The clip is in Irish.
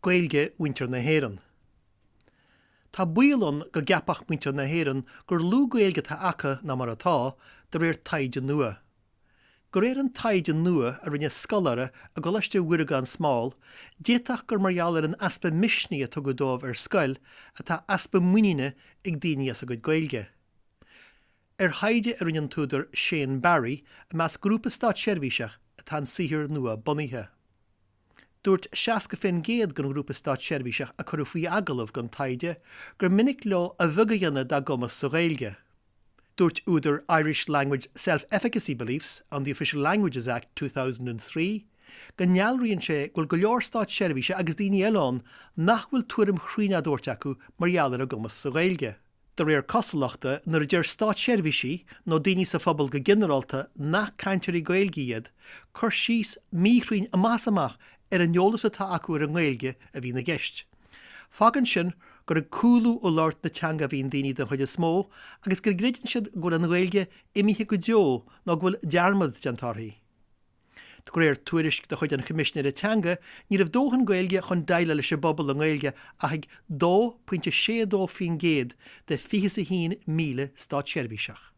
Gaeilge mhuintir na hÉireann. Tá baol ann go gceapfadh muintir na hÉireann gur lú Gaeilge atá acu ná mar atá, de réir taighde nua. De réir an taighde nua a rinne scoláire i gColáiste Mhuire gan Smál, d'fhéadfadh gur mar gheall ar an easpa misnigh a tugadh dóibh ar scoil atá easpa muiníne ag daoine as a gcuid Gaeilge. Ar thaighde a rinne an t-údar Shane Barry i measc grúpa státseirbhíseach atá an saothar nua bunaithe. Dúirt 60% den ghrúpa státseirbhíseach a cuireadh faoi agallamh don taighde gur minic leo a bheag a dhéanamh dá gcumas sa Ghaeilge. Dúirt údar Irish Language Self-Efficacy Beliefs and the Official Languages Act 2003 go ndealraíonn sé go bhfuil go leor státseirbhíseach agus daoine eile ann nach bhfuil tuairim chruinn á dtabhairt acu mar gheall ar a gcumas sa Ghaeilge. De réir cosúlachta, nuair a deir státseirbhísigh nó daoine sa phobal go ginearálta nach cainteoirí Gaeilge iad, cur síos míchruinn amach is amach ar an eolas atá acu ar an nGaeilge a bhíonn i gceist. Fágann sin gur ag cúlú ó labhairt na teanga a bhíonn daoine den chuid is mó agus go gcreideann siad go bhfuil an Ghaeilge imithe go deo nó go bhfuil dearmad déanta uirthi. De réir tuairisc de chuid an Choimisinéara Teanga, ní raibh dóthain Gaeilge chun déileáil leis an bpobal i nGaeilge ach ag 2.62% de 21,000 státseirbhíseach.